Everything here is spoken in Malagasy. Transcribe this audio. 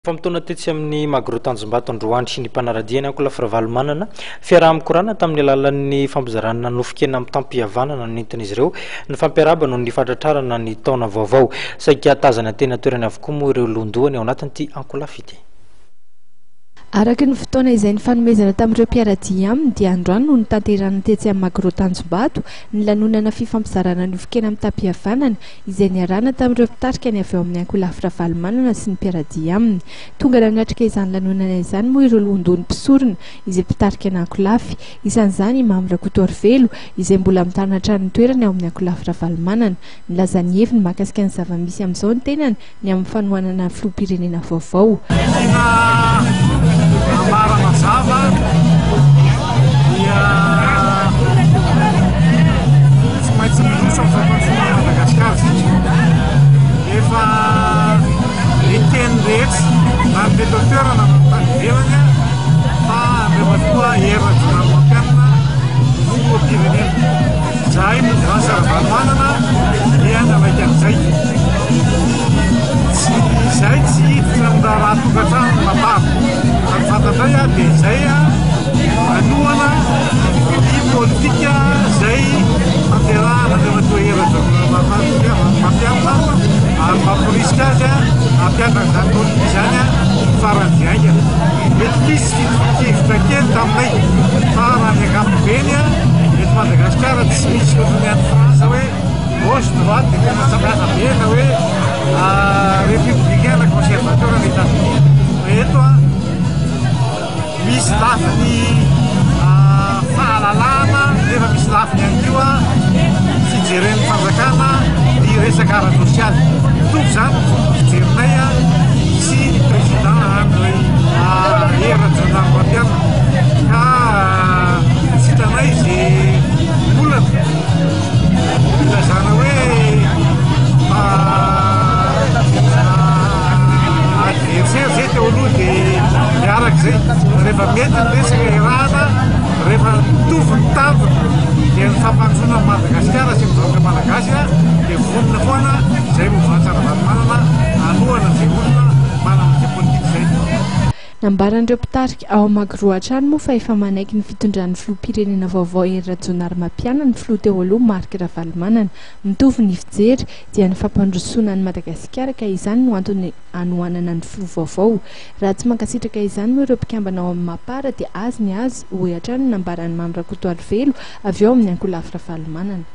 Famotoana tetsy amin'ny Magro Tanjombato androany ny mpanara-dia ny ankolafy Ravalomanana. Fiaraha-mikorana tamin'ny alalan'ny fampizarana nofon-kena mitam-pihavanana no nentin'izy ireo nifampiarahaba noho ny fahatratrarana ny taona vaovao. Saika tazana teny an-toerana avokoa moa ireo lohandohany ao anatin'ity ankolafy ity. Araka ny fotoana izay nifanomezana tamin'ireo mpiara-dia aminy dia androany no notanterahina tetsy amin'ny Magro Tanjombato ny lanonana fifampizarana nofon-kena mitam-pihavanana izay niarahana tamin'ireo mpitarika ny avy ao amin'ny ankolafy Ravalomanana sy ny mpiara-dia aminy. Tonga nanatrika izany lanonana izany moa ireo lohondohon'ny mpisorona izay mpitarika ny ankolafy. Isan'izany i Mamy Rakotoarivelo izay mbola mitana hatrany ny toerany ao amin'ny ankolafy Ravalomanana. Nilaza ny heviny mahakasika ny zava-misy amin'izao ny tenany ny amin'ny fanohanana ny filoham-pirenena vaovao. Ny tiana ambara mazava dia tsy maintsy miroso amin'ny fampandrosoana an'i Madagasikara isika. Efa ny teny rehetra na ny teto an-toerana na ny tany ivelany fa Andriamatoa Hery Rajaonarimampianina no filoham-pirenena. Izahay mouvance Ravalomanana dia nanaiky an'izay. Tsy izay tsy hiditra amin'ny raharaha tokantrano ny mapar. Fa ny fantatray dia izay manohana ny politika izay tanterahan'Andriamatoa Hery Rajaonarimampianina ary mamporisika azy hampiatra an'izany politika izany faran'izay haingana. Mety hisy fitovian-kevitra kely taminay fa raha ny ankapobeny eto Madagasikara tsy misy ohatran'ny any Frantsa hoe gauche droite dia tena samihafa be na hoe républicain na conservateur any États-Unis. Fa eto misy lafiny fahalalahana nefa misy lafiny ihany koa fijeren'ny fanjakana ny resaka ara-tsosialy. Mitovy izany ny fomba fijerinay sy ny président Andry Hery Rajaonarimampianina ka tsy hitanay izay olana ilazana hoe adversaire zay teo aloha dia miaraka izay. Rehefa mety ny resaka iarahana, rehefa mitovy ny tanjona dia ny fampandrosoana an'i Madagasikara sy ny vahoaka malagasy dia vonona foana izay mouvance Ravalomanana hanohana izay olona manana izay politika izay. Nambaran'ireo mpitarika ao Magro hatrany moa fa efa manaiky ny fitondran'ny filoham-pirenena vaovao Hery Rajaonarimampianina ny filoha teo aloha Marc Ravalomanana. Mitovy ny fijery dia ny fampandrosoana an'i Madagasikara ka izany no antony hanohanana ny filoha vaovao. Raha tsy mankasitraka izany moa ireo mpikambana ao amin'ny Mapar dia azy ny azy, hoy hatrany ny nambaran'i Mamy Rakotoarivelo avy ao amin'ny ankolafy Ravalomanana.